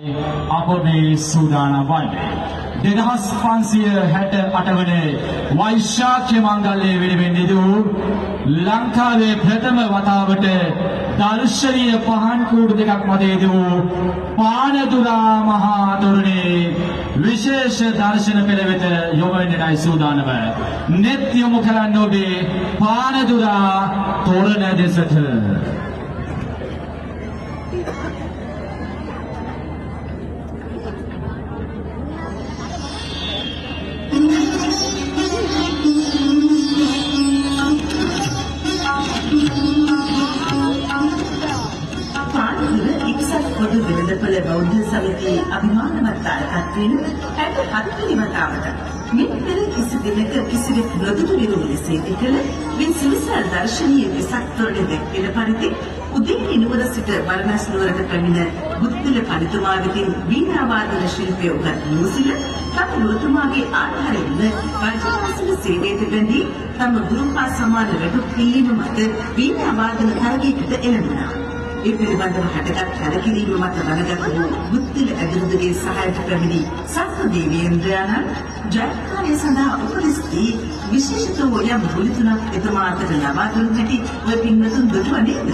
අප මේ සූදානම් වන්නේ 2568 වන වෛශාඛ මංගල්‍යය වෙනුවෙන් නිදු ලංකාවේ ප්‍රථම වතාවට දර්ශනීය පහන් කූඩු දෙකක් මත යෙදූ පානදුරා මහා තොරණේ විශේෂ දර්ශන පෙළ වෙත යොමු වෙන්නටයි සූදානම. නෙත් යොමු කරන්න ඔබේ පානදුරා තොරණ දෙසට. එක්සත් පොදු වෙළඳපොළ බෞද්ධ සමිතියේ අභිමානවත් දායකත්වයෙන් 67 වෙනි වතාවට මින් පෙර කිසි දිනක කිසිවෙක් නොදුටු විරු ලෙස ඉදි කළ මේ සුවිශාල දර්ශනීය වෙසක් තොරණ දැක්වෙන පරිදි උදේනි නුවර සිට බරණැස් නුවරට පැමිණ බුද්ධිල පඬිතුමා විසින් වීණා වාදන ශිල්පය උගත් නිවසිල තම ගුරුතුමාගේ ආධාරයෙන් රජවාසල සේවයට බැඳී තම ගුරු හා සමාන වැටුප් ඉල්ලීම මත වීණා වාදන තරගයකට එළඹුණා. ඒ පිළිබඳව හටගත් කලකිරීම මත වනගත වූ බුද්ධිල ඇදුරුදගේ සහායට පැමිණි සත්ව දේවේන්ද්‍රයාණන් ජයග්‍රහණය සඳහා උපදෙස් දී විශේෂිත වූ යම් ගුලි තුනක් එතුමා අතට ලබා දුන් හැටි ඔය පින්වතුන් දුටුවා නේද?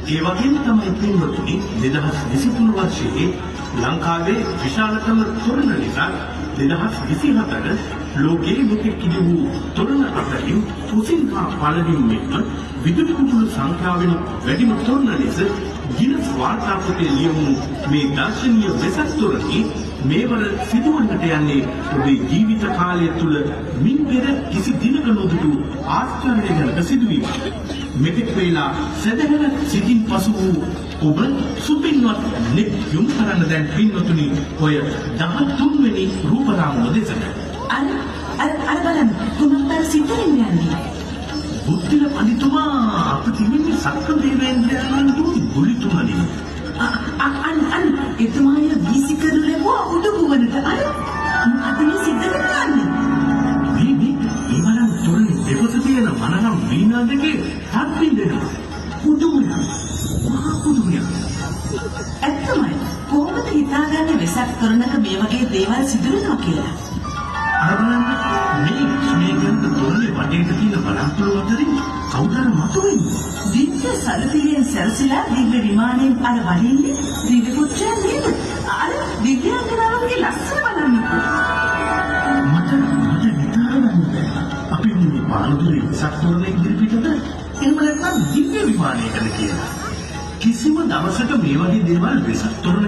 ඒ වගේම තමයි පින්වතුනි, 2023 වර්ෂයේ ලංකාවේ විශාලතම තොරණ නිසා 2024 ලෝකයේ මෙතෙක් ඉදි වූ තොරණ අතරින් උසින් හා පළලින් මෙන්ම විදුලි කුඩුළු සංඛ්‍යාවෙන් වැඩිම තොරණ ලෙස ගිනස් වාර්තා පොතේ ලියවුණු මේ දර්ශනීය වෙසක් තොරණේ මේවර සිදුවන්නට යන්නේ ඔබේ ජීවිත කාලය තුළ මින් පෙර කිසි දිනක නොදුටු ආශ්චර්යජනක සිදුවීමක්. මෙතෙක් වේලා සැදැහැර සිතින් පසු වූ ඔබ සුපින්වත් නෙත් යොමු කරන්න දැන් පින්වතුනි ඔය 13 වෙනි රූපරාමුව දෙසට. අර අර අර බලන්න, කුමක්ද අර සිද්ධ වෙන්න යන්නේ? බුද්ධිල පඬිතුමා අප තිබෙන්නේ සක්‍ර දේවේන්ද්‍රයාණන් දුන් ගුලි තුනනේ. අන් අන් එතුමාය වීසි කරනු ලැබුවා උඩු භුවනට. අර මොකද මේ සිද්ධ කරන්නේ? මේ මේ ඒ බලන්න, තොරණේ දෙපස තියෙන මනරම් වීණා දෙකේ තත් බින්දෙනවා. පුදුමයක්. මහා පුදුමයක්. ඇත්තමයි. කොහොමද හිතාගන්නේ වෙසක් තොරණක මේ වගේ දේවල් සිදු වෙනවා කියලා? අර බලන්න, මේ විස්මයජනක තොරණේ වටේට තියෙන වළංකුළු අතරින් කවුද අර මතුවෙන්නේ? දිව්‍ය සලතියෙන් සැරසිලා දිව්‍ය විමානයෙන් අර වඩින්නේ දිව්‍ය පුත්‍රයන් නේද? අර දිව්‍යාංගනාවන්ගේ ලස්සන බලන්නකෝ. මට මට හිතා ගන්න බැහැ. අපි මේ පානදුරේ වෙසක් තොරණ ඉදිරිපිටද එහෙම නැත්නම් දිව්‍ය විමානයකද කියලා. කිසිම දවසක මේ වගේ දේවල් වෙසක් තොරණ